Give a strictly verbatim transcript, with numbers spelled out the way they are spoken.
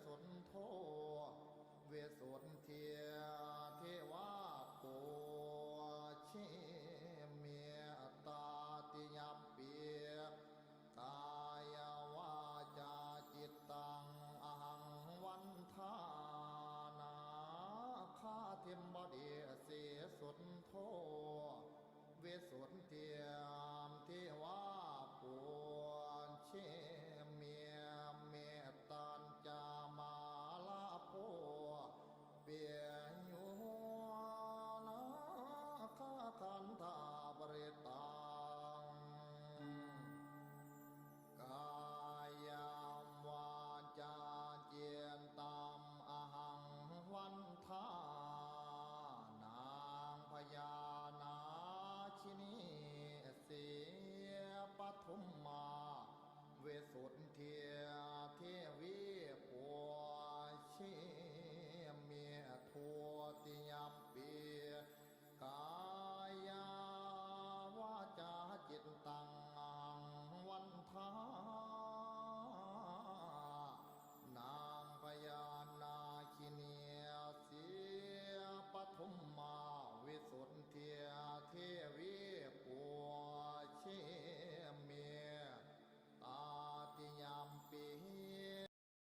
suṇṭho visuddhiyā devā pūjemi. Tatiyampi kāyā vācā cittaṃ ahaṃ vandāmi nāgādiṃ paṭisūsuṇ tho visuddhiyā devā pūjemi. Mettañca mārā bhū piyo nāgā gandhabbarittaṃ. Kāyaṃ vācā cittaṃ ahaṃ vandāmi nāgabhyaṃ nāgini sīhaṃ paṭhamā visuddhiyā devī pūjemi. Dutiyampi kāyā vācā cittaṃ ahaṃ vandāmi